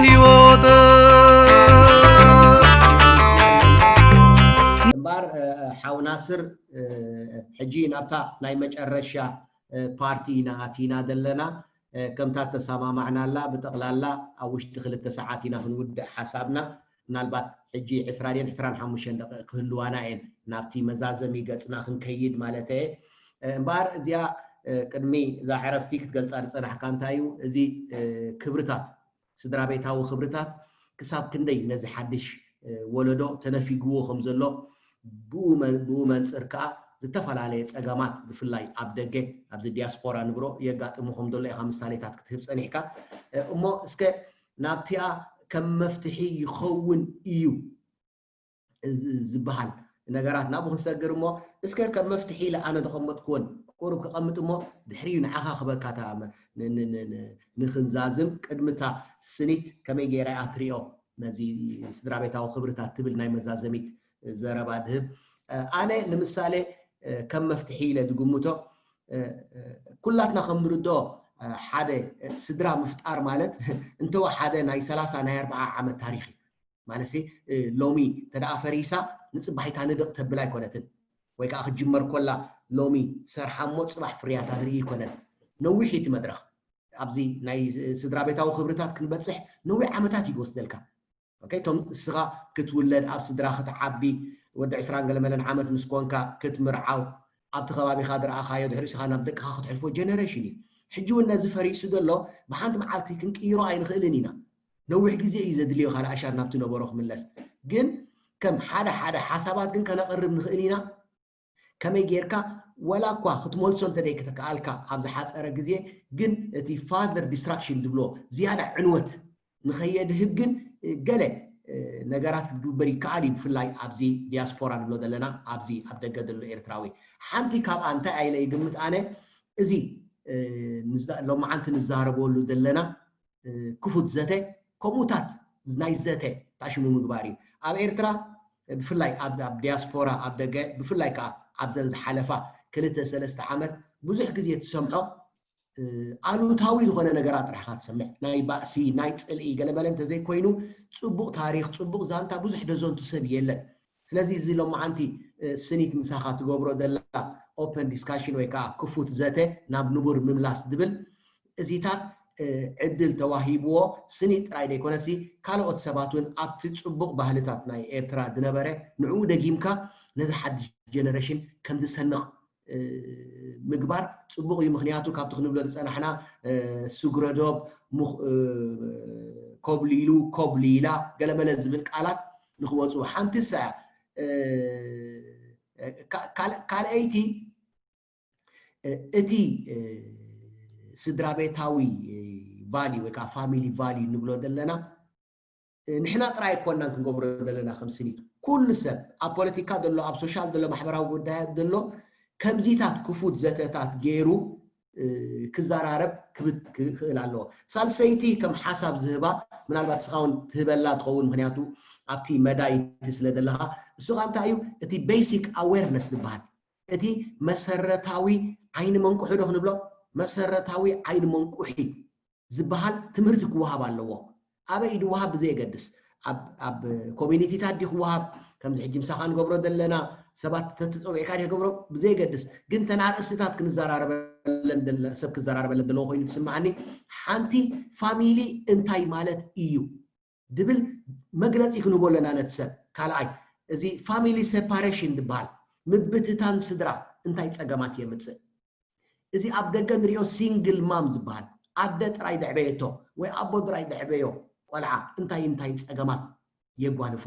ህይወት እምበር ሓው ናስር፣ ሕጂ ናብታ ናይ መጨረሻ ፓርቲ ኢና ኣቲና ዘለና። ከምታ ተሰማማዕናላ ብጠቕላላ ኣብ ውሽጢ ክልተ ሰዓት ኢና ክንውድእ ሓሳብና። ምናልባት ሕጂ ዕስራ ድየን ዕስራን ሓሙሽተን ደቂቕ ክህልዋና እየን ናብቲ መዛዘሚ ገጽና ክንከይድ ማለት እየ። እምበኣር እዚኣ ቅድሚ እዛ ዕረፍቲ ክትገልጻ ዝጸናሕካ እንታይ እዩ? እዚ ክብርታት ስድራ ቤታዊ ክብርታት ክሳብ ክንደይ ነዚ ሓድሽ ወለዶ ተነፊግዎ ከም ዘሎ ብኡ መንፅር ከዓ ዝተፈላለየ ፀገማት ብፍላይ ኣብ ደገ ኣብዚ ዲያስፖራ ንብሮ የጋጥሙ ከም ዘሎ ኢኻ ምሳሌታት ክትህብ ፀኒሕካ። እሞ እስከ ናብቲኣ ከም መፍትሒ ይኸውን እዩ ዝበሃል ነገራት ናብኡ ክንሰግር እሞ እስከ ከም መፍትሒ ኢለ ኣነ ዘቐመጥክዎን ቁሩብ ክቐምጥ እሞ ድሕሪኡ ንዓኻ ክበካ ንክንዛዝም ቅድምታ ስኒት ከመይ ገይራ እያ ትሪኦ ነዚ ስድራ ቤታዊ ክብርታት ትብል ናይ መዛዘሚት ዘረባ ድህብ። ኣነ ንምሳሌ ከም መፍትሒ ኢለ ዝግምቶ ኩላትና ከም ንርድኦ ሓደ ስድራ ምፍጣር ማለት እንተወሓደ ናይ ሰላሳ ናይ ኣርባዓ ዓመት ታሪክ እዩ። ማለት ሎሚ ተደኣ ፈሪሳ ንፅባሒታ ንደቕ ተብል ኣይኮነትን ወይ ከዓ ክጅመር ኮላ ሎሚ ሰርሓ እሞ ፅባሕ ፍርያታ ንርኢ ይኮነን። ነዊሕ እቲ መድረክ ኣብዚ ናይ ስድራ ቤታዊ ክብርታት ክንበፅሕ ነዊሕ ዓመታት እዩ ዝወስደልካ። እቶም እስኻ ክትውለድ ኣብ ስድራ ክትዓቢ ወዲ ዕስራን ገለመለን ዓመት ምስ ኮንካ ክትምርዓው ኣብቲ ከባቢኻ ዝረኣኻዮ ድሕሪ እስኻ ናብ ደቅኻ ክትሕልፎ ጀነሬሽን እዩ። ሕጂ እውን ነዚ ፈሪሱ ዘሎ ብሓንቲ መዓልቲ ክንቅይሮ ኣይንኽእልን ኢና። ነዊሕ ግዜ እዩ ዘድልዮ ካልእ ኣሻር ናብቲ ነበሮ ክምለስ። ግን ከም ሓደ ሓደ ሓሳባት ግን ከነቕርብ ንኽእል ኢና። ከመይ ጌርካ ወላ እኳ ክትመልሶ እንተደይ ከተከኣልካ ኣብ ዝሓፀረ ግዜ ግን እቲ further destruction ዝብሎ ዝያዳ ዕንወት ንኸየድህብ ግን ገለ ነገራት ክትግበር ይከኣል እዩ። ብፍላይ ኣብዚ ዲያስፖራ ንብሎ ዘለና ኣብዚ ኣብ ደገ ዘሎ ኤርትራዊ ሓንቲ ካብኣ እንታይ ኣይለ ይግምት ኣነ እዚ ሎማዓንቲ ንዛረበሉ ዘለና ክፉት ዘተ ከምኡታት ናይ ዘተ ታሽሙ ምግባር እዩ። ኣብ ኤርትራ ብፍላይ ኣብ ዲያስፖራ ኣብ ደገ ብፍላይ ከዓ ኣብዘን ዝሓለፋ ክልተ ሰለስተ ዓመት ብዙሕ ግዜ ትሰምዖ ኣሉታዊ ዝኾነ ነገራት ጥራሕካ ትሰምዕ። ናይ ባእሲ፣ ናይ ፅልኢ ገለመለ እንተዘይኮይኑ ፅቡቕ ታሪክ፣ ፅቡቕ ዛንታ ብዙሕ ደዘንቱ ሰብ የለን። ስለዚ እዚ ሎማዓንቲ ስኒት ምሳኻ ትገብሮ ዘላ ኦፐን ዲስካሽን ወይ ከዓ ክፉት ዘተ ናብ ንቡር ምምላስ ዝብል እዚታት ዕድል ተዋሂብዎ ስኒት ጥራይ ዘይኮነሲ ካልኦት ሰባት እውን ኣብቲ ፅቡቕ ባህልታት ናይ ኤርትራ ዝነበረ ንዕኡ ደጊምካ ነዚ ሓድሽ ጀነሬሽን ከም ዝሰንቕ ምግባር ፅቡቕ እዩ። ምክንያቱ ካብቲ ክንብሎ ዝፀናሕና ስግረዶብ ኮብሊሉ ኮብሊላ ገለመለ ዝብል ቃላት ንክወፁ ሓንቲ እሳ ካልኣይቲ እቲ ስድራ ቤታዊ ቫሊ ወይ ከዓ ፋሚሊ ቫሊ ንብሎ ዘለና ንሕና ጥራይ ኣይኮናን ክንገብሮ ዘለና ከም ስኒት ኩሉ ሰብ ኣብ ፖለቲካ ዘሎ ኣብ ሶሻል ዘሎ ማሕበራዊ ጉዳያት ዘሎ ከምዚታት ክፉት ዘተታት ገይሩ ክዘራረብ ክብል ክኽእል ኣለዎ። ሳልሰይቲ ከም ሓሳብ ዝህባ ምናልባት እስኻ እውን ትህበላ ትኸውን ምክንያቱ ኣብቲ መዳይ ስለ ዘለኻ እሱ ከዓ እንታይ እዩ እቲ basic awareness ዝበሃል እቲ መሰረታዊ ዓይኒ መንቁሒ ዶ ክንብሎ መሰረታዊ ዓይኒ መንቁሒ ዝበሃል ትምህርቲ ክወሃብ ኣለዎ። ኣበይ ድወሃብ ብዘየገድስ ኣብ ኮሚኒቲታት ዲ ክወሃብ ከምዚ ሕጂ ምሳኻ ንገብሮ ዘለና ሰባት ተተፀዊዕካ ዲ ክገብሮ ብዘየገድስ ግን ተን ኣርእስትታት ክንዘራረበለን ሰብ ክዘራረበለን ዘለዎ ኮይኑ ትስምዓኒ። ሓንቲ ፋሚሊ እንታይ ማለት እዩ ድብል መግለፂ ክንቦ ኣለና ነቲ ሰብ። ካልኣይ እዚ ፋሚሊ ሴፓሬሽን ዝበሃል ምብትታን ስድራ እንታይ ፀገማት የምፅእ? እዚ ኣብ ደገ ንሪኦ ሲንግል ማም ዝበሃል ኣደ ጥራይ ደዕበየቶ ወይ ኣቦ ጥራይ ደዕበዮ ቆልዓ እንታይ እንታይ ፀገማት የጓንፎ?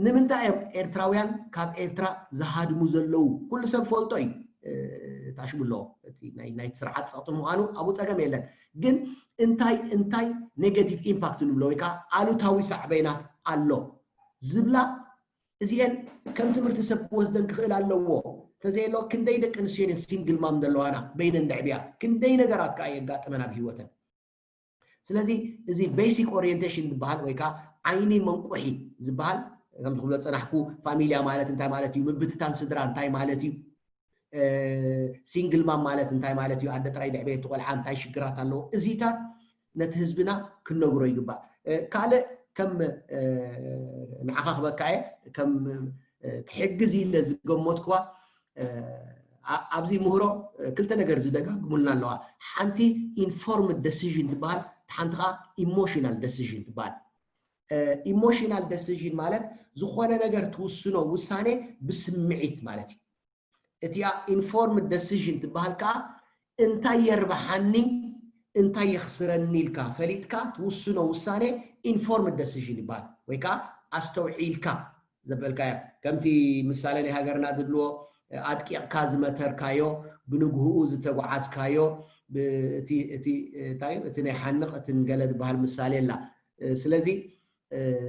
ንምንታይ እዮም ኤርትራውያን ካብ ኤርትራ ዝሃድሙ ዘለዉ? ኩሉ ሰብ ፈልጦ እዩ ታሽሙ ኣለዎ። እቲ ናይ ናይቲ ስርዓት ፀቕጢ ምዃኑ ኣብኡ ፀገም የለን። ግን እንታይ እንታይ ኔጋቲቭ ኢምፓክት ንብሎ ወይ ከዓ ኣሉታዊ ሳዕቤናት ኣሎ ዝብላ እዚአን ከም ትምህርቲ ሰብ ክወስደን ክኽእል ኣለዎ። እንተዘየሎ ክንደይ ደቂ ኣንስትዮ እየን ሲንግል ማም ዘለዋና በይነን ደዕብያ ክንደይ ነገራት ከዓ የጋጥመን ኣብ ህይወተን። ስለዚ እዚ ቤሲክ ኦሪየንቴሽን ዝበሃል ወይ ከዓ ዓይኒ መንቁሒ ዝበሃል ከምዚ ክብሎ ፀናሕኩ ፋሚልያ ማለት እንታይ ማለት እዩ፣ ምብትታን ስድራ እንታይ ማለት እዩ፣ ሲንግል ማም ማለት እንታይ ማለት እዩ፣ ኣደ ጥራይ ደዕበየቲ ቆልዓ እንታይ ሽግራት ኣለዎ፣ እዚታት ነቲ ህዝብና ክንነግሮ ይግባእ። ካልእ ከም ንዓኻ ክበካ እየ ከም ትሕግዝ ኢለ ዝገመትኩዋ ኣብዚ ምህሮ ክልተ ነገር ዝደጋግሙልና ኣለዋ። ሓንቲ informed decision ትበሃል፣ ሓንቲ ከዓ emotional decision ትበሃል። Emotional decision ማለት ዝኾነ ነገር ትውስኖ ውሳኔ ብስምዒት ማለት እዩ። እቲኣ informed decision ትበሃል ከዓ እንታይ የርብሓኒ እንታይ የኽስረኒ ኢልካ ፈሊጥካ ትውስኖ ውሳኔ informed decision ይበሃል። ወይ ከዓ ኣስተውዒልካ ዘበልካዮ፣ ከምቲ ምሳሌ ናይ ሃገርና ዝብልዎ፣ ኣድቂቕካ ዝመተርካዮ፣ ብንግህኡ ዝተጓዓዝካዮ፣ እቲ ናይ ሓንቕ እትን ገለ ዝበሃል ምሳሌ ኣላ። ስለዚ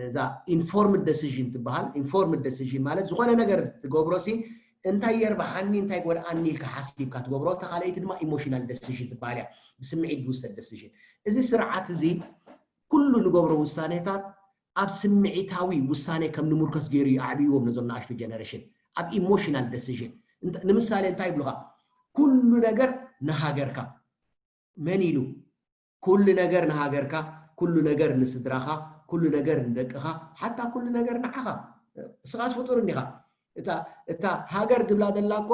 እዛ informed decision ትበሃል። Informed decision ማለት ዝኾነ ነገር ትገብሮ ሲ እንታይ የርብሓኒ እንታይ ጎድኣኒ ኢልካ ሓሲብካ ትገብሮ። እታ ካልኣይቲ ድማ emotional decision ትበሃል እያ፣ ብስምዒት ዝውሰድ decision። እዚ ስርዓት እዚ ኩሉ ንገብሮ ውሳኔታት ኣብ ስምዒታዊ ውሳኔ ከም ንምርከስ ገይሩ እዩ ኣዕብይዎም ነዞም ንኣሽቱ generation ኣብ emotional decision። ንምሳሌ እንታይ ይብሉኻ? ኩሉ ነገር ንሃገርካ። መን ኢሉ? ኩሉ ነገር ንሃገርካ፣ ኩሉ ነገር ንስድራኻ፣ ኩሉ ነገር ንደቅኻ፣ ሓታ ኩሉ ነገር ንዓኻ። እስኻስ ፍጡር እንዲኻ። እታ እታ ሃገር ዝብላ ዘላ እኮ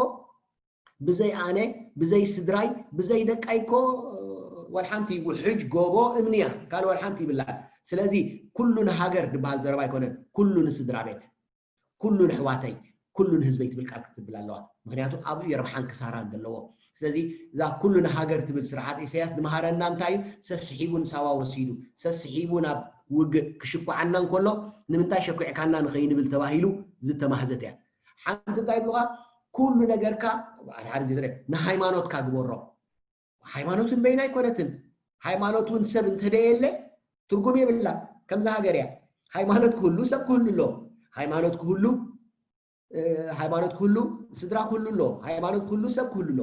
ብዘይ ኣነ፣ ብዘይ ስድራይ፣ ብዘይ ደቃይ እኮ ዋላ ሓንቲ ውሕጅ ጎቦ እምኒ እያ፣ ካልእ ዋላ ሓንቲ ይብላል። ስለዚ ኩሉ ንሃገር ዝበሃል ዘረባ ኣይኮነን፣ ኩሉ ንስድራ ቤት። ኩሉ ንሕዋተይ ኩሉ ንህዝበይ ትብል ቃል ክትብል ኣለዋ። ምክንያቱ ኣብኡ የርብሓን ክሳራን ዘለዎ። ስለዚ እዛ ኩሉ ንሃገር ትብል ስርዓት ኢሳያስ ዝመሃረና እንታይ እዩ? ሰስሒቡ ንሳዋ ወሲዱ፣ ሰስሒቡ ናብ ውግእ ክሽኩዓና እንከሎ ንምንታይ ሸኩዕካና ንኸይንብል ተባሂሉ ዝተማህዘት እያ። ሓንቲ እንታይ ይብሉኻ? ኩሉ ነገርካ ንሃይማኖትካ ግበሮ። ሃይማኖት እውን በይና ኣይኮነትን። ሃይማኖት እውን ሰብ እንተደየለ ትርጉም የብላ። ከምዛ ሃገር እያ። ሃይማኖት ክህሉ ሰብ ክህሉ ኣሎ። ሃይማኖት ክህሉ ሃይማኖት ክህሉ ስድራ ክህሉ ኣሎ። ሃይማኖት ክህሉ ሰብ ክህሉ ኣሎ።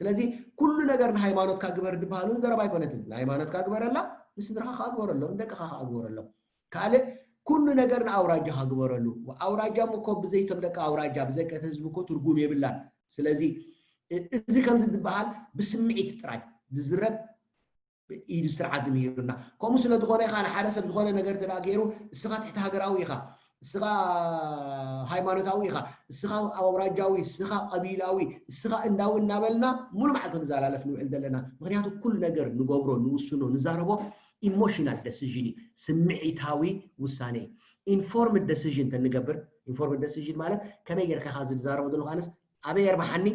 ስለዚ ኩሉ ነገር ንሃይማኖትካ ግበር ዝበሃል እውን ዘረባ ኣይኮነትን። ንሃይማኖትካ ግበረላ፣ ንስድራኻ ከዓ ግበረሎም፣ ንደቅኻ ከዓ ግበረሎም። ካልእ ኩሉ ነገር ንኣውራጃኻ ግበረሉ። ኣውራጃ እኮ ብዘይቶም ደቂ ኣውራጃ ብዘይቀተ ህዝቢ እኮ ትርጉም የብላን። ስለዚ እዚ ከምዚ ዝበሃል ብስምዒት ጥራይ ዝዝረብ ኢዱ ስርዓት ዝምሂሩና። ከምኡ ስለ ዝኾነ ኢኻ ንሓደ ሰብ ዝኾነ ነገር እንተ ገይሩ እስኻ ትሕቲ ሃገራዊ ኢኻ፣ እስኻ ሃይማኖታዊ ኢኻ፣ እስኻ ኣውራጃዊ፣ እስኻ ቀቢላዊ፣ እስኻ እንዳዊ እናበልና ሙሉ መዓልቲ ንዘላለፍ ንውዕል ዘለና። ምክንያቱ ኩሉ ነገር ንገብሮ፣ ንውስኖ፣ ንዛረቦ ኢሞሽናል ደሲዥን እዩ፣ ስምዒታዊ ውሳኔ እዩ። ኢንፎርምድ ደሲዥን ተንገብር፣ ኢንፎርምድ ደሲዥን ማለት ከመይ ጌርካ ኢኻ ዝዛረቦ ዘለኹ ኣነስ ኣበይ የርብሓኒ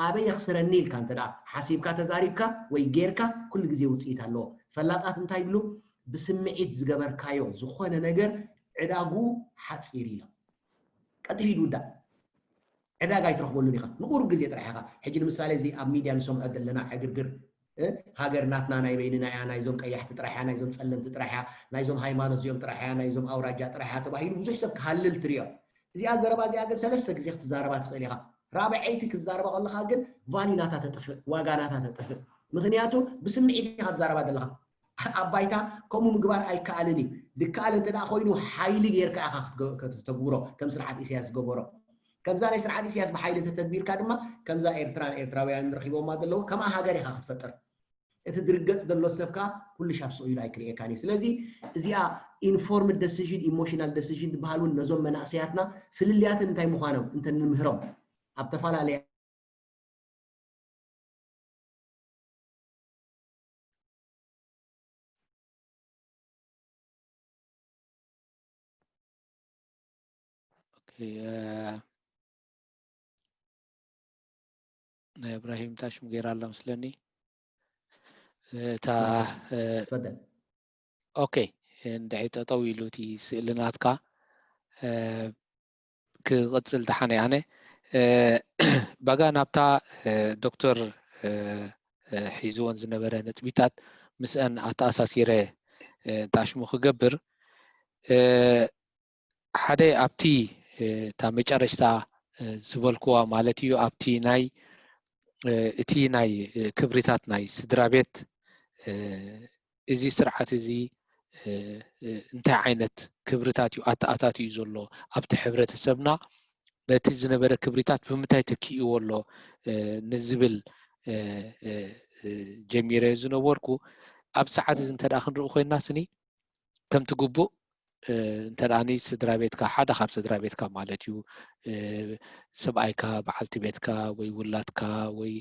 ኣበይ የኽስረኒ ኢልካ እንተ ሓሲብካ ተዛሪብካ ወይ ጌርካ ኩሉ ግዜ ውፅኢት ኣለዎ። ፈላጣት እንታይ ይብሉ? ብስምዒት ዝገበርካዮ ዝኾነ ነገር ዕዳጉ ሓፂር ኢሎም። ቀጥሪ ይውዳእ። ዕዳጋ ኣይትረኽበሉን ኢኻ። ንቁሩብ ግዜ ጥራሕ ኢኻ። ሕጂ ንምሳሌ እዚ ኣብ ሚድያ ንሰምዖ ዘለና ዕግርግር ሃገር ናትና ናይ በይንና እያ፣ ናይዞም ቀያሕቲ ጥራሕ እያ፣ ናይዞም ፀለምቲ ጥራሕ እያ፣ ናይዞም ሃይማኖት እዚኦም ጥራሕ እያ፣ ናይዞም ኣውራጃ ጥራሕ እያ ተባሂሉ ብዙሕ ሰብ ክሃልል ትሪኦ። እዚኣ ዘረባ እዚኣ ግን ሰለስተ ግዜ ክትዛረባ ትኽእል ኢኻ። ራብዐይቲ ክትዛረባ ከለኻ ግን ቫሊ ናታ ተጥፍእ፣ ዋጋ ናታ ተጥፍእ። ምኽንያቱ ብስምዒት ኢኻ ትዛረባ ዘለኻ። ኣብ ባይታ ከምኡ ምግባር ኣይከኣልን እዩ። ድከኣል እንተ ደኣ ኮይኑ ሓይሊ ጌርካ ኢኻ ክትገ- ከተተግብሮ ከም ስርዓት ኢሳያስ ዝገበሮ። ከምዛ ናይ ስርዓት ኢሳያስ ብሓይሊ እንተተግቢርካ ድማ ከምዛ ኤርትራን ኤርትራውያንን ረኺቦማ ዘለዉ ከምኣ ሃገር ኢኻ ክትፈጥር። እቲ ዝርገጽ ዘሎ ሰብ ከኣ ኩሉ ሻብ ስቕ ኢሉ ኣይክርእየካን እዩ። ስለዚ እዚኣ ኢንፎርምድ ደሲዥን ኢሞሽናል ደሲዥን ዝበሃል እውን ነዞም መናእሰያትና ፍልልያትን እንታይ ምዃኖም እንተ ንምህሮም ኣብ ተፈላለየ ኦኬ፣ ናይ እብራሂም ታሽም ጌራ ኣላ ምስለኒ። እታ ተፈደል። ኦኬ፣ እንድዒ ጠጠው ኢሉ እቲ ስእሊ ናትካ ክቕጽል ደሓነ ኣነ። ባጋ ናብታ ዶክተር ሒዝወን ዝነበረ ነጥቢታት ምስአን ኣተኣሳሲረ ታሽሙ ክገብር ሓደ ኣብቲ እታ መጨረሽታ ዝበልክዋ ማለት እዩ ኣብቲ ናይ እቲ ናይ ክብሪታት ናይ ስድራ ቤት እዚ ስርዓት እዚ እንታይ ዓይነት ክብሪታት እዩ ኣተኣታትዩ ዘሎ ኣብቲ ሕብረተሰብና ነቲ ዝነበረ ክብሪታት ብምንታይ ተኪእዎ ኣሎ ንዝብል ጀሚረ ዝነበርኩ ኣብ ሰዓት እዚ እንተ ደኣ ክንርኢ ኮይና ስኒ ከምቲ ግቡእ እንተ ደኣኒ ስድራ ቤትካ፣ ሓደ ካብ ስድራ ቤትካ ማለት እዩ፣ ሰብኣይካ፣ በዓልቲ ቤትካ ወይ ውላድካ ወይ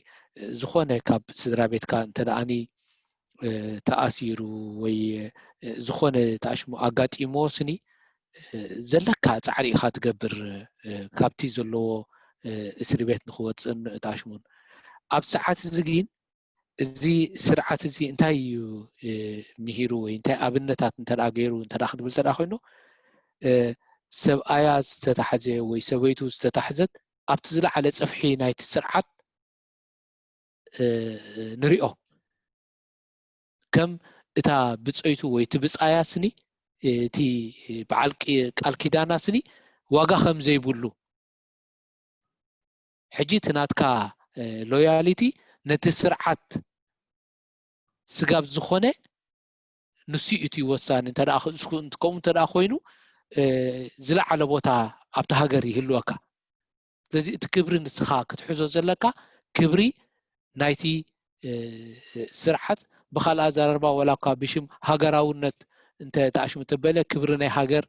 ዝኾነ ካብ ስድራ ቤትካ እንተ ደኣኒ ተኣሲሩ ወይ ዝኾነ ተኣሽሙ ኣጋጢምዎ ስኒ፣ ዘለካ ፃዕሪ ኢኻ ትገብር፣ ካብቲ ዘለዎ እስሪ ቤት ንክወፅእን ተኣሽሙን። ኣብ ሰዓት እዚ ግን እዚ ስርዓት እዚ እንታይ እዩ ምሂሩ ወይ እንታይ ኣብነታት እንተ ገይሩ እንተ ክንብል እንተ ኮይኑ፣ ሰብኣያ ዝተታሕዘ ወይ ሰበይቱ ዝተታሕዘት ኣብቲ ዝለዓለ ፀፍሒ ናይቲ ስርዓት ንሪኦ። ከም እታ ብፀይቱ ወይ እቲ ብፃያ ስኒ፣ እቲ በዓል ቃል ኪዳና ስኒ ዋጋ ከም ዘይብሉ፣ ሕጂ እቲ ናትካ ሎያሊቲ ነቲ ስርዓት ስጋብ ዝኾነ ንሱ እዩ እቲ ወሳኒ። እንተ ከምኡ እንተ ኮይኑ ዝለዓለ ቦታ ኣብቲ ሃገር ይህልወካ። ስለዚ እቲ ክብሪ ንስኻ ክትሕዞ ዘለካ ክብሪ ናይቲ ስርዓት፣ ብካልእ ኣዘራርባ ዋላ እኳ ብሽም ሃገራውነት እንተ ተኣሽሙ ተበለ፣ ክብሪ ናይ ሃገር፣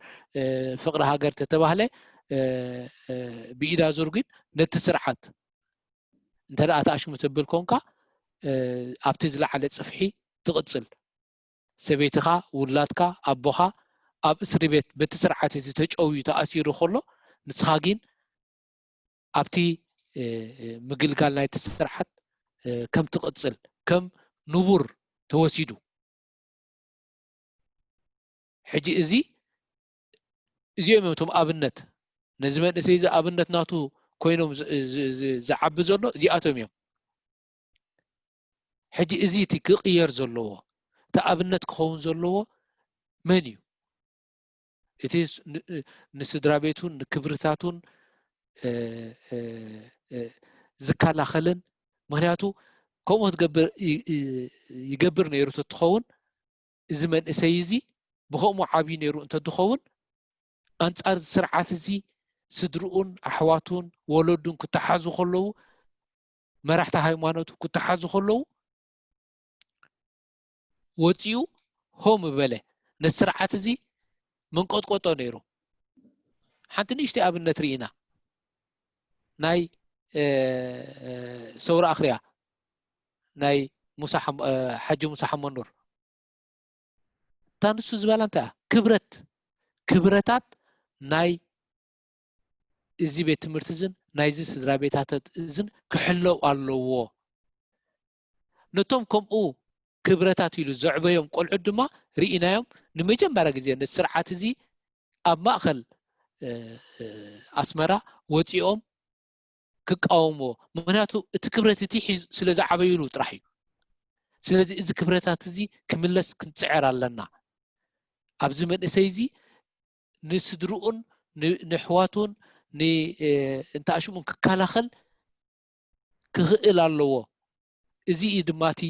ፍቕሪ ሃገር ተተባህለ ብኢዳ ዙር ግን ነቲ ስርዓት እንተ ደኣ ተኣሽሙ ተብል ኮንካ ኣብቲ ዝለዓለ ጽፍሒ ትቕጽል። ሰበይትኻ፣ ውላድካ፣ ኣቦኻ ኣብ እስሪ ቤት በቲ ስርዓት እቲ ተጨውዩ ተኣሲሩ ከሎ ንስኻ ግን ኣብቲ ምግልጋል ናይቲ ስርዓት ከም ትቕጽል ከም ንቡር ተወሲዱ። ሕጂ እዚ እዚኦም እዮም እቶም ኣብነት ነዚ መንእሰይ እዚ ኣብነት ናቱ ኮይኖም ዝዓቢ ዘሎ እዚኣቶም እዮም። ሕጂ እዚ እቲ ክቕየር ዘለዎ እቲ ኣብነት ክኸውን ዘለዎ መን እዩ? እቲ ንስድራ ቤቱን ንክብርታቱን ዝከላኸልን፣ ምክንያቱ ከምኡ ክትገብር ይገብር ነይሩ ተትኸውን እዚ መንእሰይ እዚ ብከምኡ ዓብዩ ነይሩ እንተትኸውን ኣንፃር ስርዓት እዚ ስድርኡን ኣሕዋቱን ወለዱን ክተሓዙ ከለዉ መራሕቲ ሃይማኖቱ ክተሓዙ ከለዉ ወፂኡ ሆ ምበለ ነቲ ስርዓት እዚ መንቆጥቆጦ ነይሩ። ሓንቲ ንእሽተይ ኣብነት ርኢና ናይ ሰውራ ኣኽርያ ናይ ሓጂ ሙሳ ሓመኑር እታ ንሱ ዝበላ እንታይ ክብረት ክብረታት ናይ እዚ ቤት ትምህርቲ እዝን ናይዚ ስድራ ቤታታት እዝን ክሕለው ኣለዎ። ነቶም ከምኡ ክብረታት ኢሉ ዘዕበዮም ቆልዑት ድማ ርኢናዮም ንመጀመርያ ግዜ ነቲ ስርዓት እዚ ኣብ ማእኸል ኣስመራ ወፂኦም ክቃወምዎ። ምክንያቱ እቲ ክብረት እቲ ስለ ዝዓበዩሉ ጥራሕ እዩ። ስለዚ እዚ ክብረታት እዚ ክምለስ ክንፅዕር ኣለና። ኣብዚ መንእሰይ እዚ ንስድርኡን ንሕዋቱን እንተኣሽሙን ክከላኸል ክኽእል ኣለዎ። እዚ እዩ ድማ እቲ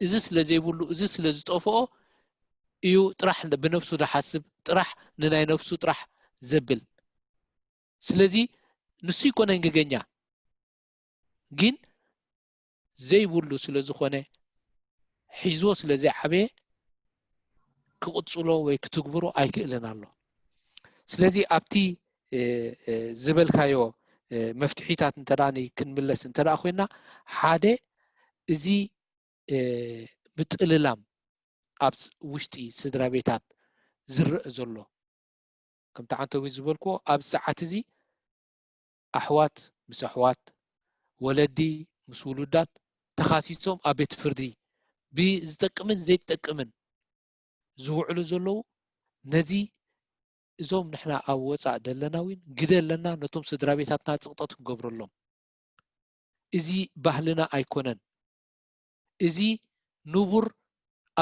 እዚ ስለ ዘይብሉ እዚ ስለ ዝጠፍኦ እዩ ጥራሕ ብነብሱ ዝሓስብ ጥራሕ ንናይ ነብሱ ጥራሕ ዘብል። ስለዚ ንሱ ይኮነን ገገኛ ግን ዘይብሉ ስለ ዝኾነ ሒዝዎ ስለ ዘይዓበየ ክቕፅሎ ወይ ክትግብሮ ኣይክእልን ኣሎ። ስለዚ ኣብቲ ዝበልካዮ መፍትሒታት እንተ ክንምለስ እንተ ኮይና ሓደ እዚ ምጥልላም ኣብ ውሽጢ ስድራ ቤታት ዝረአ ዘሎ ከምቲ ዓንተዊት ዝበልክዎ ኣብዚ ሰዓት እዚ ኣሕዋት ምስ ኣሕዋት፣ ወለዲ ምስ ውሉዳት ተኻሲሶም ኣብ ቤት ፍርዲ ብዝጠቅምን ዘይጠቅምን ዝውዕሉ ዘለዉ ነዚ እዞም ንሕና ኣብ ወፃእ ደለና እውን ግደ ኣለና ነቶም ስድራ ቤታትና ፅቕጠት ክንገብረሎም። እዚ ባህልና ኣይኮነን። እዚ ንቡር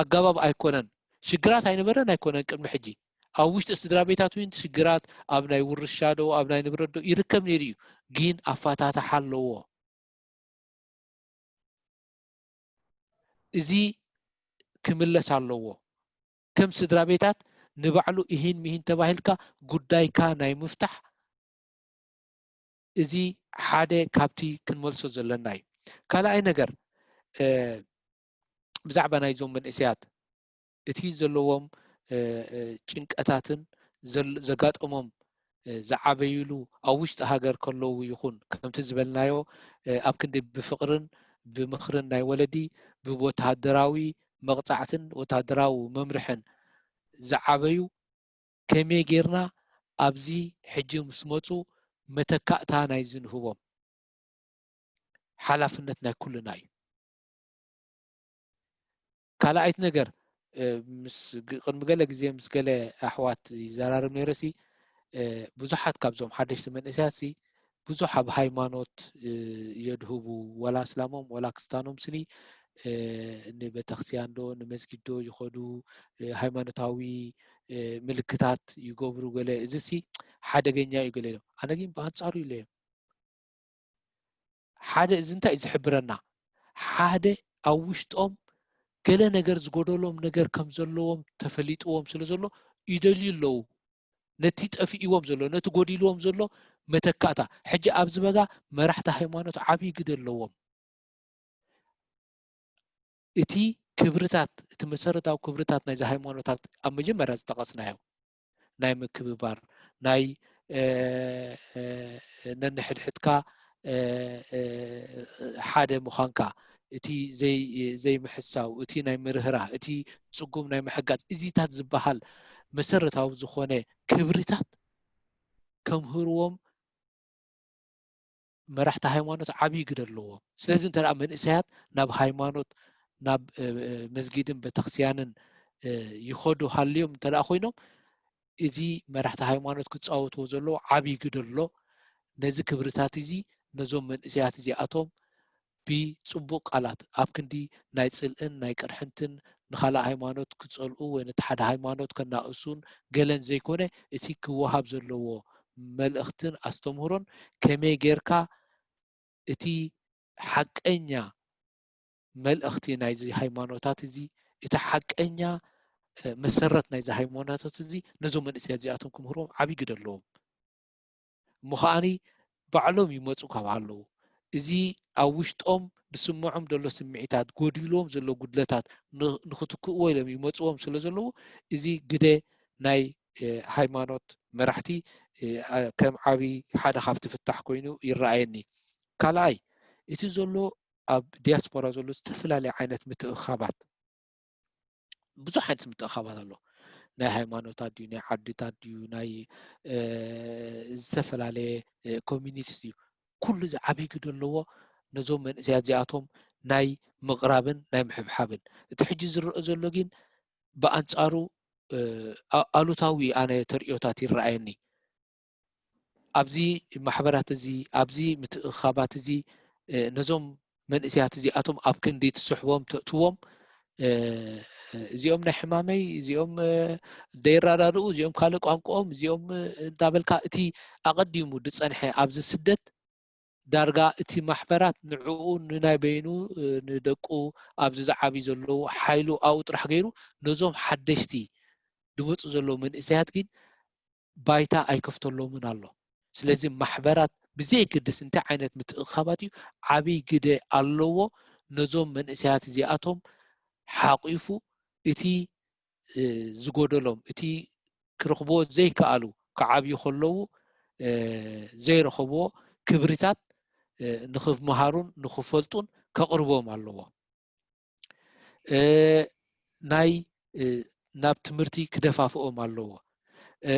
ኣገባብ ኣይኮነን። ሽግራት ኣይነበረን ኣይኮነን ቅድሚ ሕጂ ኣብ ውሽጢ ስድራ ቤታት እውን ሽግራት ኣብ ናይ ውርሻ ዶ ኣብ ናይ ንብረት ዶ ይርከብ ነይሩ እዩ። ግን ኣፈታትሓ ኣለዎ። እዚ ክምለስ ኣለዎ። ከም ስድራ ቤታት ንባዕሉ እሂን ምሂን ተባሂልካ ጉዳይካ ናይ ምፍታሕ እዚ ሓደ ካብቲ ክንመልሶ ዘለና እዩ። ካልኣይ ነገር ብዛዕባ ናይዞም መንእሰያት እቲ ዘለዎም እ፣ እ፣ ጭንቀታትን ዘል-፣ ዘጋጠሞም፣ እ፣ ዝዓበይሉ ኣብ ውሽጢ ሃገር ከለዉ ይኹን፣ ከምቲ ዝበልናዮ፣ እ፣ ኣብ ክንዲ ብፍቕርን ብምኽርን ናይ ወለዲ፣ ብወተሃደራዊ መቕጻዕትን ወተሃደራዊ መምርሕን ዝዓበዩ፣ ከመይ ጌርና ኣብዚ ሕጂ ምስ መጹ መተካእታ ናይዚ ንህቦም? ሓላፍነት ናይ ኩልና እዩ። ካልኣይት ነገር፣ እ፣ ምስ ግ-፣ ቅድሚ ገለ ግዜ ምስ ገለ ኣሕዋት ይዘራረብ ነይረ ሲ፣ እ፣ ብዙሓት ካብዞም ሓደሽቲ መንእሰያት ሲ ብዙሕ ኣብ ሃይማኖት፣ እ፣ የድህቡ፣ ወላ እስላሞም ወላ ክስታኖም ስኒ፣ እ፣ ንቤተክርስትያን ዶ ንመስጊድ ዶ ይኸዱ፣ እ፣ ሃይማኖታዊ፣ እ፣ ምልክታት ይገብሩ ገለ፣ እዚ ሲ ሓደገኛ እዩ ገለ ኢሎም። ኣነ ግን ብኣንጻሩ ኢለ እዮም። ሓደ እዚ እንታይ እዩ ዝሕብረና? ሓደ ኣብ ውሽጦም ገለ ነገር ዝጎደሎም ነገር ከም ዘለዎም ተፈሊጥዎም ስለ ዘሎ ይደልዩ ኣለዉ። ነቲ ጠፊእዎም ዘሎ፣ ነቲ ጎዲልዎም ዘሎ መተካእታ። ሕጂ ኣብዚ በጋ መራሕቲ ሃይማኖት ዓብዪ ግደ ኣለዎም። እቲ ክብርታት፣ እቲ መሰረታዊ ክብርታት ናይዚ ሃይማኖታት ኣብ መጀመርያ ዝጠቐስናዮ፣ ናይ ምክብባር፣ ናይ፣ እ፣ እ፣ ነንሕድሕድካ፣ እ፣ እ፣ ሓደ ምዃንካ፣ እቲ ዘይ-፣ ዘይምሕሳው፣ እቲ ናይ ምርህራህ፣ እቲ ጽጉም ናይ ምሕጋዝ፣ እዚታት ዝበሃል መሰረታዊ ዝኾነ ክብርታት ከምህርዎም መራሕቲ ሃይማኖት ዓብዪ ግደ ኣለዎም። ስለዚ እንተ ደኣ መንእሰያት ናብ ሃይማኖት፣ ናብ፣ እ፣ እ፣ መስጊድን ቤተክርስትያንን፣ እ፣ ይኸዱ ሃልዮም እንተ ደኣ ኮይኖም፣ እዚ መራሕቲ ሃይማኖት ክጻወትዎ ዘለዎ ዓብዪ ግደ ኣሎ። ነዚ ክብርታት እዚ ነዞም መንእሰያት እዚኣቶም ብጽቡቕ ቃላት፣ ኣብ ክንዲ ናይ ጽልእን ናይ ቅርሕንትን፣ ንኻልእ ሃይማኖት ክጸልኡ ወይ ነቲ ሓደ ሃይማኖት ከናእሱን ገለን ዘይኮነ፣ እቲ ክወሃብ ዘለዎ መልእኽትን ኣስተምህሮን ከመይ ጌርካ እቲ ሓቀኛ መልእኽቲ ናይዚ ሃይማኖታት እዚ፣ እቲ ሓቀኛ፣ እ፣ መሰረት ናይዚ ሃይማኖታት እዚ ነዞም መንእሰያት እዚኣቶም ክምህርዎም ዓብዪ ግደ ኣለዎም። እሞ ከዓኒ ባዕሎም ይመጹ ካብ ኣለዉ፣ እዚ ኣብ ውሽጦም ዝስምዖም ዘሎ ስምዒታት፣ ጎዲልዎም ዘሎ ጉድለታት ን-፣ ንኽትክእዎ ኢሎም ይመጽዎም ስለ ዘለዉ፣ እዚ ግደ ናይ፣ እ፣ ሃይማኖት መራሕቲ፣ እ፣ ኣ-፣ ከም ዓቢ ሓደ ካብቲ ፍታሕ ኮይኑ ይረኣየኒ። ካልኣይ፣ እቲ ዘሎ ኣብ ዲያስፖራ ዘሎ ዝተፈላለየ ዓይነት ምትእኽኻባት፣ ብዙሕ ዓይነት ምትእኽኻባት ኣሎ። ናይ ሃይማኖታት ድዩ፣ ናይ ዓድታት ድዩ፣ ናይ፣ እ፣ ዝተፈላለየ፣ እ፣ ኮሚኒቲስ ድዩ፣ ኩሉ እዚ ዓብዪ ግደ ኣለዎ ነዞም መንእሰያት እዚኣቶም ናይ ምቕራብን ናይ ምሕብሓብን። እቲ ሕጂ ዝረአ ዘሎ ግን ብኣንጻሩ፣ እ፣ ኣ-፣ ኣሉታዊ ኣነ ተርእዮታት ይረኣየኒ። ኣብዚ ማሕበራት እዚ፣ ኣብዚ ምትእኽኻባት እዚ፣ እ፣ ነዞም መንእሰያት እዚኣቶም ኣብ ክንዲ ትስሕቦም፣ ተእትዎም፣ እ፣ እዚኦም ናይ ሕማመይ፣ እዚኦም፣ እ፣ ዘይረዳድኡ፣ እዚኦም ካልእ ቋንቋኦም፣ እዚኦም፣ እ፣ እንዳበልካ እቲ ኣቐዲሙ ዝጸንሐ ኣብዚ ስደት ዳርጋ እቲ ማሕበራት ንዕኡ ንናይ በይኑ፣ እ፣ ንደቁ ኣብዚ ዝዓብዩ ዘለዉ ሓይሉ ኣብኡ ጥራሕ ገይሩ ነዞም ሓደሽቲ ዝመጹ ዘለዉ መንእሰያት ግን ባይታ ኣይከፍተሎምን ኣሎ። ስለዚ ማሕበራት ብዘየገድስ እንታይ ዓይነት ምትእኽኻባት እዩ ዓብይ ግደ ኣለዎ ነዞም መንእሰያት እዚኣቶም ሓቒፉ እቲ፣ እ፣ ዝጎደሎም እቲ ክረኽብዎ ዘይከኣሉ ክዓብዩ ከለዉ፣ እ፣ ዘይረኸብዎ ክብሪታት፣ እ፣ ንኽምሃሩን ንኽፈልጡን ከቕርቦም ኣለዎ። እ፣ ናይ፣ እ፣ ናብ ትምህርቲ ክደፋፍኦም ኣለዎ። እ፣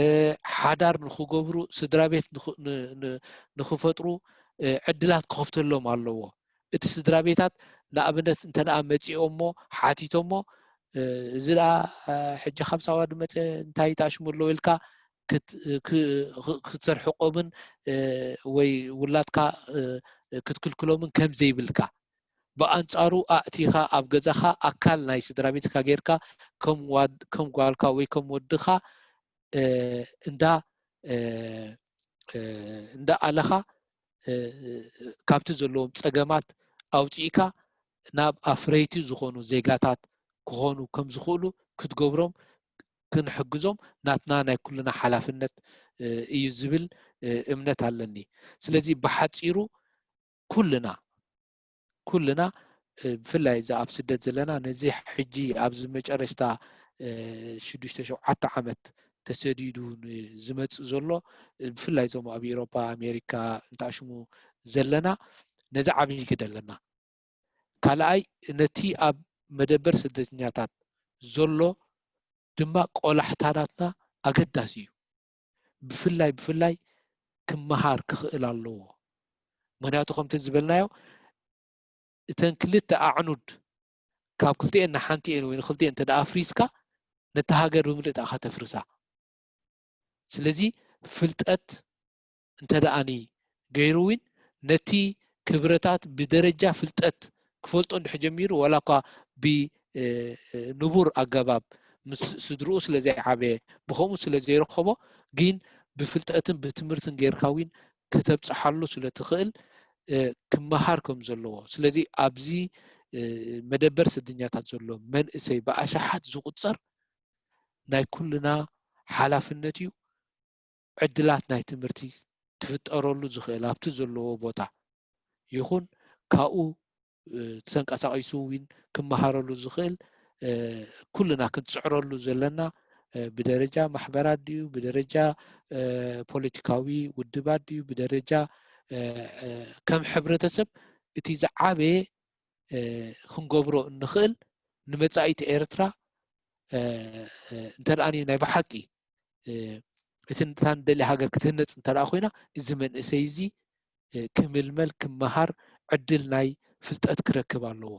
ሓዳር ንኽገብሩ፣ ስድራ ቤት ንኽ-፣ ን-፣ ን-፣ ንኽፈጥሩ፣ እ፣ ዕድላት ክኸፍተሎም ኣለዎ። እቲ ስድራ ቤታት ንኣብነት እንተ ደኣ መጺኦሞ ሓቲቶሞ፣ እ፣ እዚ ደኣ፣ እ፣ ሕጂ ካብ ሳዋ ዝመጸ እንታይ ተኣሽሙ ኣለዉ ኢልካ ክት-፣ ክ-፣ ክ-፣ ክትርሕቆምን፣ እ፣ ወይ ውላድካ፣ እ፣ ክትክልክሎምን ከም ዘይብልካ። ብኣንጻሩ ኣእቲኻ ኣብ ገዛኻ ኣካል ናይ ስድራ ቤትካ ጌርካ ከም ዋድ-፣ ከም ጓልካ ወይ ከም ወድኻ፣ እ፣ እንዳ፣ እ፣ እ፣ እንዳ ኣለኻ፣ እ፣ ካብቲ ዘለዎም ጸገማት ኣውጺእካ ናብ ኣፍረይቲ ዝኾኑ ዜጋታት ክኾኑ ከም ዝኽእሉ ክትገብሮም ክንሕግዞም ናትና ናይ ኩልና ሓላፍነት፣ እ፣ እዩ ዝብል፣ እ፣ እምነት ኣለኒ። ስለዚ ብሓጺሩ ኩልና፣ ኩልና፣ እ፣ ብፍላይ እዛ ኣብ ስደት ዘለና ነዚ ሕጂ ኣብዚ መጨረሽታ፣ ሽዱሽተ ሸውዓተ ዓመት ተሰዲዱ ዝመፅእ ዘሎ፣ ብፍላይ እዞም ኣብ ኤሮፓ ኣሜሪካ እንተኣሽሙ ዘለና ነዚ ዓብዪ ግደ ኣለና። ካልኣይ ነቲ ኣብ መደበር ስደተኛታት ዘሎ ድማ ቆላሕታናትና ኣገዳሲ እዩ። ብፍላይ ብፍላይ ክመሃር ክኽእል ኣለዎ። ምክንያቱ ከምቲ ዝበልናዮ እተን ክልተ ኣዕኑድ ካብ ክልቲኤን ንሓንቲኤን ወይ ንክልቲኤን እንተ ኣፍሪስካ ነቲ ሃገር ብምልእታ ኢኻ ተፍርሳ። ስለዚ ፍልጠት እንተ ደኣኒ ገይሩ እውን ነቲ ክብረታት ብደረጃ ፍልጠት ክፈልጦ እንድሕ ጀሚሩ ዋላ እኳ ብንቡር ኣገባብ ምስ ስድርኡ ስለ ዘይዓበየ ብከምኡ ስለ ዘይረኸቦ ግን ብፍልጠትን ብትምህርትን ጌርካ እውን ክተብፅሓሉ ስለ ትኽእል ክመሃር ከም ዘለዎ። ስለዚ ኣብዚ መደበር ስደተኛታት ዘሎ መንእሰይ ብኣሽሓት ዝቁፀር ናይ ኩልና ሓላፍነት እዩ። ዕድላት ናይ ትምህርቲ ክፍጠረሉ ዝኽእል ኣብቲ ዘለዎ ቦታ ይኹን ካብኡ ተንቀሳቒሱ እውን ክመሃረሉ ዝኽእል ኩልና ክንፅዕረሉ ዘለና ብደረጃ ማሕበራት ድዩ ብደረጃ ፖለቲካዊ ውድባት ድዩ ብደረጃ ከም ሕብረተሰብ እቲ ዝዓበየ ክንገብሮ እንኽእል ንመጻኢት ኤርትራ እንተ ደኣ ናይ ብሓቂ እቲ እታ ንደልያ ሃገር ክትህነፅ እንተ ደኣ ኮይና እዚ መንእሰይ እዚ ክምልመል ክመሃር ዕድል ናይ ፍልጠት ክረክብ ኣለዎ።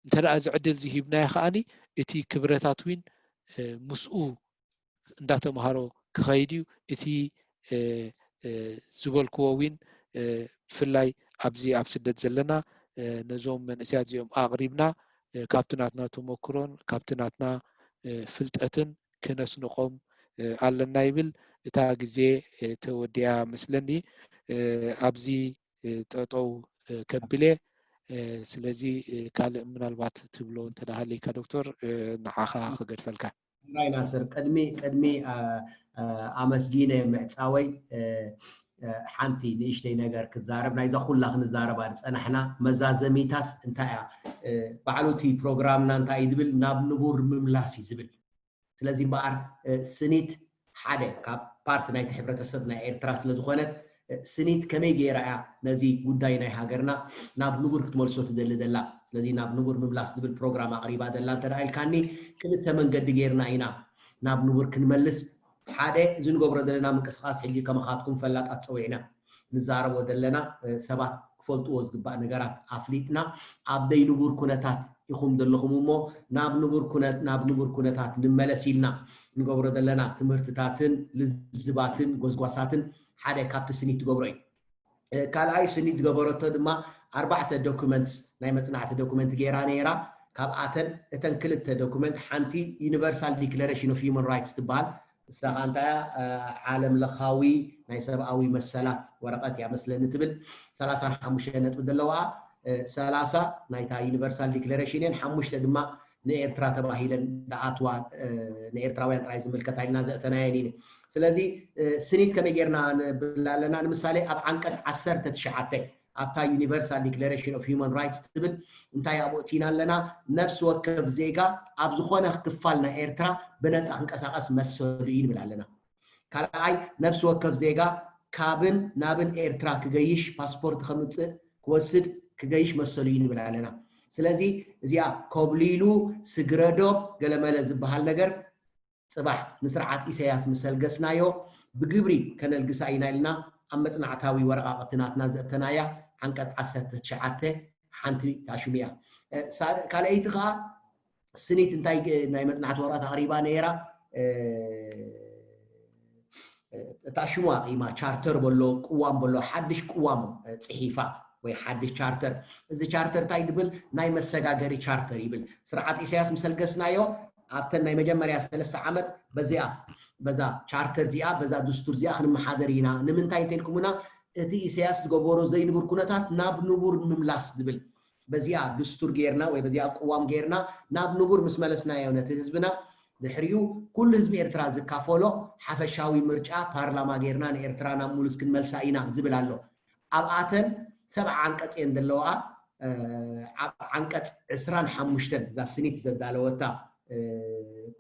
እንተ ደኣ እዚ ዕድል እዚ ሂብናዮ ከኣኒ እቲ ክብረታት ዊን ምስኡ እንዳተምሃሮ ክኸይድ እዩ። እቲ ዝበልክዎ ዊን ብፍላይ ኣብዚ ኣብ ስደት ዘለና ነዞም መንእሰያት እዚኦም ኣቕሪብና ካብቲ ናትና ተመክሮን ካብቲ ናትና ፍልጠትን ክነስንቖም ኣለና ይብል። እታ ግዜ ተወዲኣ መስለኒ። ኣብዚ ጠጠው ከብለ። ስለዚ ካልእ ምናልባት ትብሎ እንተደሃለይካ ዶክተር ንዓኻ ክገድፈልካ። ራይ ናስር ቅድሚ ቅድሚ ኣመስጊነ ምዕፃወይ ሓንቲ ንእሽተይ ነገር ክዛረብ ናይዛ ኩላ ክንዛረባ ዝፀናሕና መዛዘሚታስ እንታይ እያ? ባዕሉ እቲ ፕሮግራምና እንታይ እዩ ዝብል ናብ ንቡር ምምላስ እዩ ዝብል። ስለዚ እምበኣር ስኒት ሓደ ካብ ፓርቲ ናይቲ ሕብረተሰብ ናይ ኤርትራ ስለ ዝኾነት ስኒት ከመይ ገይራ እያ ነዚ ጉዳይ ናይ ሃገርና ናብ ንቡር ክትመልሶ ትደሊ ዘላ? ስለዚ ናብ ንቡር ምምላስ ዝብል ፕሮግራም ኣቕሪባ ዘላ እንተ ኢልካኒ ክልተ መንገዲ ገይርና ኢና ናብ ንቡር ክንመልስ። ሓደ እዚ ንገብሮ ዘለና ምንቅስቃስ ሕጂ ከማኻትኩም ፈላጣት ፀዊዕና ንዛረቦ ዘለና ሰባት ክፈልጥዎ ዝግባእ ነገራት ኣፍሊጥና ኣብ ደይ ንቡር ኩነታት ኢኹም ዘለኹም እሞ ናብ ንቡር ኩነት ናብ ንቡር ኩነታት ንመለስ ኢልና ንገብሮ ዘለና ትምህርትታትን ልዝባትን ጎስጓሳትን ሓደ ካብቲ ስኒት ትገብሮ እዩ። ካልኣይ ስኒት ዝገበረቶ ድማ ኣርባዕተ ዶኩመንትስ ናይ መፅናዕቲ ዶኩመንት ገይራ ነይራ። ካብኣተን እተን ክልተ ዶኩመንት ሓንቲ ዩኒቨርሳል ዲክለሬሽን ኦፍ ሂውማን ራይትስ ትበሃል። ንሳ ከዓ እንታይ እያ? ዓለም ለኻዊ ናይ ሰብኣዊ መሰላት ወረቐት እያ መስለኒ ትብል ሰላሳ ሓሙሽተ ነጥቢ ዘለዋ ሰላሳ ናይታ ዩኒቨርሳል ዲክለሬሽን እየን ሓሙሽተ ድማ ንኤርትራ ተባሂለን ዝኣትዋ ንኤርትራውያን ጥራይ ዝምልከታ ኢልና ዘእተናየን ኢነ። ስለዚ ስኒት ከመይ ጌርና ንብል ኣለና? ንምሳሌ ኣብ ዓንቀፅ ዓሰርተ ትሽዓተ ኣብታ ዩኒቨርሳል ዲክለሬሽን ኦፍ ሂውማን ራይትስ ትብል እንታይ ኣብኡ እቲና ኣለና? ነፍሲ ወከፍ ዜጋ ኣብ ዝኾነ ክፋል ናይ ኤርትራ ብነፃ ክንቀሳቀስ መሰሉ እዩ ንብል ኣለና። ካልኣይ ነፍሲ ወከፍ ዜጋ ካብን ናብን ኤርትራ ክገይሽ ፓስፖርት ከምፅእ ክወስድ ክገይሽ መሰሉ እዩ ንብል ኣለና። ስለዚ እዚኣ ኮብሊሉ ስግረዶ ገለመለ ዝበሃል ነገር ፅባሕ ንስርዓት ኢሳያስ ምስ ኣልገስናዮ ብግብሪ ከነልግሳ ኢና ኢልና ኣብ መፅናዕታዊ ወረቓቕቲ ናትና ዘእተናያ ዓንቀፅ ዓሰርተ ትሽዓተ ሓንቲ ታሽሙ እያ። ካልኣይቲ ከዓ ስኒት እንታይ ናይ መፅናዕቲ ወረቐት ኣቕሪባ ነይራ እታ ሽሙ ኣቂማ ቻርተር በሎ ቅዋም በሎ ሓድሽ ቅዋም ፅሒፋ ወይ ሓድሽ ቻርተር። እዚ ቻርተር እንታይ ድብል ናይ መሰጋገሪ ቻርተር ይብል። ስርዓት ኢሳያስ ምሰልገስናዮ ኣብተን ናይ መጀመርያ ሰለስተ ዓመት በዚኣ በዛ ቻርተር እዚኣ በዛ ድስቱር እዚኣ ክንመሓደር ኢና። ንምንታይ እንተልኩምና እቲ ኢሳያስ ዝገበሮ ዘይንቡር ኩነታት ናብ ንቡር ንምምላስ ዝብል በዚኣ ድስቱር ጌርና ወይ በዚኣ ቅዋም ጌርና ናብ ንቡር ምስ መለስናዮ ነቲ ህዝብና ድሕሪኡ ኩሉ ህዝቢ ኤርትራ ዝካፈሎ ሓፈሻዊ ምርጫ ፓርላማ ጌርና ንኤርትራ ናብ ሙሉስ ክንመልሳ ኢና ዝብል ኣሎ። ኣብኣተን ሰብዓ ዓንቀፅ እየን ዘለዋ። ኣብ ዓንቀፅ ዕስራን ሓሙሽተን እዛ ስኒት ዘዳለወታ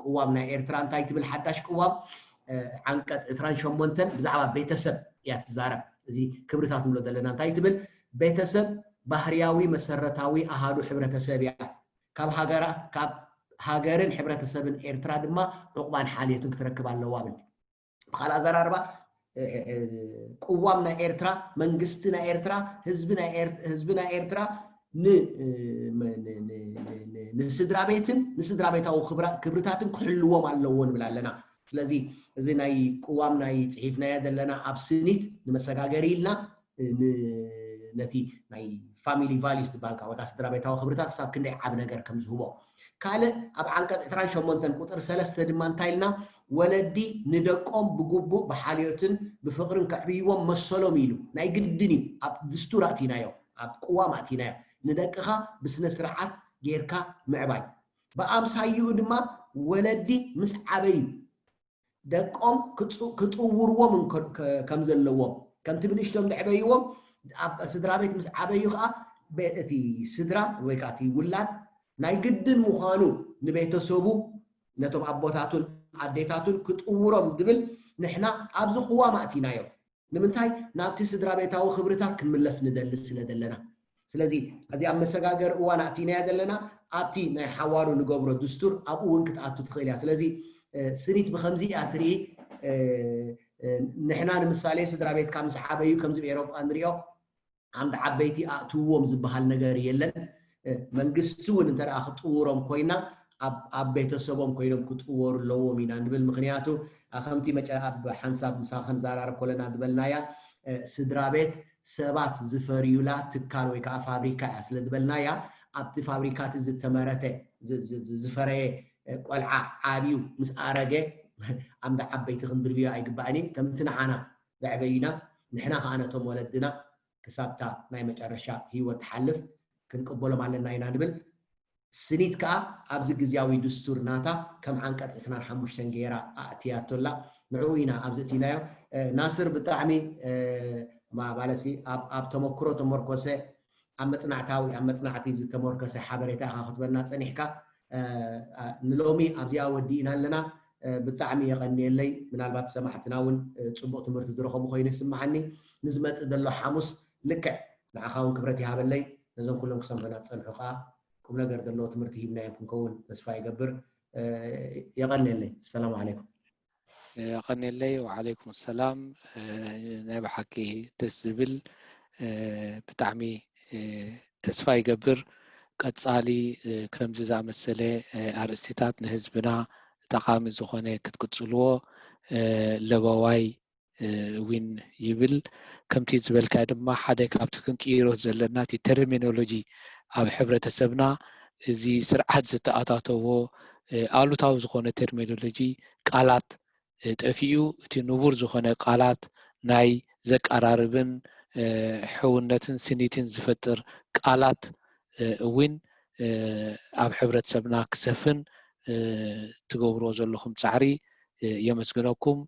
ቅዋም ናይ ኤርትራ እንታይ ትብል ሓዳሽ ቅዋም? ዓንቀፅ ዕስራን ሸሞንተን ብዛዕባ ቤተሰብ እያ ትዛረብ። እዚ ክብርታት ንብሎ ዘለና እንታይ ትብል? ቤተሰብ ባህርያዊ መሰረታዊ ኣሃዱ ሕብረተሰብ እያ። ካብ ሃገራት ካብ ሃገርን ሕብረተሰብን ኤርትራ ድማ ዕቑባን ሓልዮትን ክትረክብ ኣለዋ ብል። ብካልእ ኣዘራርባ ቅዋም ናይ ኤርትራ፣ መንግስቲ ናይ ኤርትራ፣ ህዝቢ ናይ ኤርትራ ንስድራ ቤትን ንስድራ ቤታዊ ክብርታትን ክሕልዎም ኣለዎ ንብል ኣለና። ስለዚ እዚ ናይ ቅዋም ናይ ፅሒፍናዮ ዘለና ኣብ ስኒት ንመሰጋገሪ ኢልና ነቲ ናይ family values ዝበሃል ወይ ከዓ ስድራ ቤታዊ ክብርታት ክሳብ ክንደይ ዓብ ነገር ከም ዝህቦ። ካልእ ኣብ ዓንቀፅ ዕስራን ሸሞንተን ቁፅሪ ሰለስተ ድማ እንታይ ኢልና? ወለዲ ንደቆም ብግቡእ ብሓልዮትን ብፍቕርን ከዕብይዎም መሰሎም ኢሉ ናይ ግድን እዩ። ኣብ ድስቱር ኣእቲናዮ፣ ኣብ ቅዋም ኣእቲናዮ። ንደቅኻ ብስነ ስርዓት ጌርካ ምዕባይ። ብኣምሳይኡ ድማ ወለዲ ምስ ዓበዩ ደቆም ክጥውርዎም ከም ዘለዎም፣ ከምቲ ብንእሽቶም ዘዕበይዎም ኣብ ስድራ ቤት ምስ ዓበዩ ከዓ እቲ ስድራ ወይ ከዓ እቲ ውላድ ናይ ግድን ምዃኑ ንቤተሰቡ፣ ነቶም ኣቦታቱን ኣዴታቱን ክጥውሮም ዝብል ንሕና ኣብዚ ቅዋም ኣእቲናዮ። ንምንታይ? ናብቲ ስድራ ቤታዊ ክብርታት ክንምለስ ንደሊ ስለ ዘለና። ስለዚ እዚ ኣብ መሰጋገሪ እዋን ኣእቲናያ ዘለና ኣብቲ ናይ ሓዋሩ ንገብሮ ድስቱር ኣብኡ እውን ክትኣቱ ትኽእል እያ። ስለዚ ስኒት ብከምዚ እያ ትርኢ። ንሕና ንምሳሌ ስድራ ቤትካ ምስ ዓበዩ ከምዚ ብኤሮጳ ንሪኦ ዓምዲ ዓበይቲ ኣእትውዎም ዝበሃል ነገር የለን። መንግስቲ እውን እንተ ክጥውሮም ኮይና ኣብ ቤተሰቦም ኮይኖም ክጥወሩ ኣለዎም ኢና ንብል። ምክንያቱ ከምቲ ኣብ ሓንሳብ ምሳኺ ክንዘራረብ ከለና ዝበልናያ ስድራ ቤት ሰባት ዝፈርዩላ ትካል ወይ ከዓ ፋብሪካ እያ ስለ ዝበልናያ ኣብቲ ፋብሪካ እቲ ዝተመረተ ዝፈረየ ቆልዓ ዓብዩ ምስ ኣረገ ዓምዲ ዓበይቲ ክንድርብዮ ኣይግባእን እዩ። ከምቲ ንዓና ዘዕበዩና ንሕና ከዓ ነቶም ወለድና ክሳብታ ናይ መጨረሻ ህይወት ትሓልፍ ክንቅበሎም ኣለና ኢና ንብል። ስኒት ከዓ ኣብዚ ግዝያዊ ድስቱር ናታ ከም ዓንቀፅ ዕስራን ሓሙሽተን ገይራ ኣእትያቶ ኣላ። ንዕኡ ኢና ኣብዚ እቲናዮ። ናስር ብጣዕሚ ማለሲ ኣብ ተመክሮ ተመርኮሰ ኣብ መፅናዕታዊ ኣብ መፅናዕቲ ዝተመርኮሰ ሓበሬታ ኢካ ክትበልና ፀኒሕካ። ንሎሚ ኣብዚኣ ወዲእና ኣለና። ብጣዕሚ የቐንየለይ። ምናልባት ሰማዕትና እውን ፅቡቕ ትምህርቲ ዝረኸቡ ኮይኑ ይስምዓኒ። ንዝመፅእ ዘሎ ሓሙስ ልክዕ ንዓኻ እውን ክብረት ይሃበለይ። ነዞም ኩሎም ክሰምዑና ዝፀንሑ ከዓ ቁም ነገር ዘለዎ ትምህርቲ ሂብናዮም ክንከውን ተስፋ ይገብር። የቐንየለይ። ሰላም ዓለይኩም። የቐንየለይ። ወዓለይኩም ሰላም። ናይ ብሓቂ ደስ ዝብል ብጣዕሚ ተስፋ ይገብር ቀፃሊ ከምዚ ዝኣመሰለ ኣርእስቲታት ንህዝብና ጠቓሚ ዝኾነ ክትቅፅልዎ ለበዋይ እውን ይብል። ከምቲ ዝበልካ ድማ ሓደ ካብቲ ክንቅይሮ ዘለና እቲ ተርሚኖሎጂ ኣብ ሕብረተሰብና እዚ ስርዓት ዝተኣታተዎ ኣሉታዊ ዝኾነ ተርሚኖሎጂ ቃላት ጠፊኡ እቲ ንቡር ዝኾነ ቃላት ናይ ዘቀራርብን ሕውነትን ስኒትን ዝፈጥር ቃላት እውን ኣብ ሕብረተሰብና ክሰፍን ትገብርዎ ዘለኹም ፃዕሪ የመስግነኩም።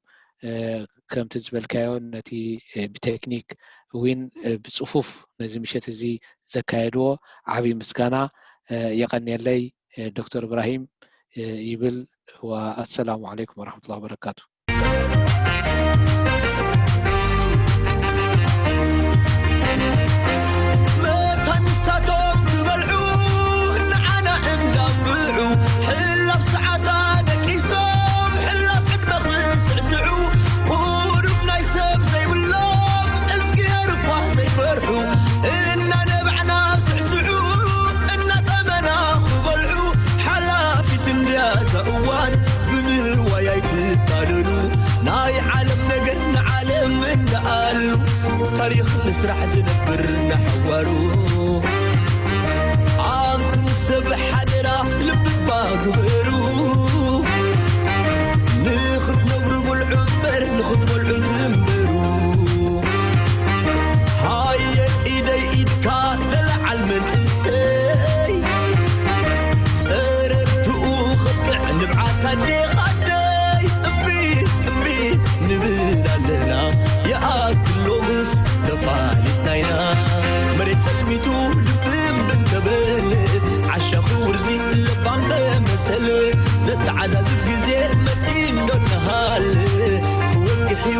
ከምቲ ዝበልካዮ ነቲ ብቴክኒክ እውን ብፅፉፍ ነዚ ምሸት እዚ ዘካየድዎ ዓብዪ ምስጋና የቐንየለይ ዶክተር እብራሂም ይብል። ወኣሰላሙ ዓለይኩም ወረሕመቱላሂ ወበረካቱ። መታን ንሳቶም ክበልዑ ንዓና እንዳንብዑ ሕላፍ ሰዓታ ደቂሶም ሕላፍ ዕድመ ክስዕስዑ ቁሩብ ናይ ሰብ ዘይብሎም እዝግሄር እኳ ዘይፈርሑ እናነባዕና ስዕስዑ እናጠመና ክበልዑ ሓላፊት እንድያ እዛ እዋን ብምህርዋይ ኣይትታለሉ ናይ ዓለም ነገር ንዓለም እንዳኣሉ ታሪኽ ንስራሕ ዝነብር ናሓዋሩ ኣንቱም ሰብ ሓደራ ልብባ ግበሩ ንኽትነብሩ ብልዑ እምበር ንኽትበልዑ ትንበሩ ሃየ ኢደይ ኢድካ ተለዓል መንእሰይ ጸረርትኡ ኸጥዕ ንብዓት ኣዴኻ ኣደይ እምቢ እምቢ ንብል ኣለና ይኣክል ሎምስ ተፋሊጥና ኢና መሬት ጸልሚቱ ልብም ብንተበለ ዓሻ ክውርዚ ለባም ተመሰለ ተዓዛዝብ ግዜ መጺእ እንዶ እናሃለ ክወቅሕ እዩ።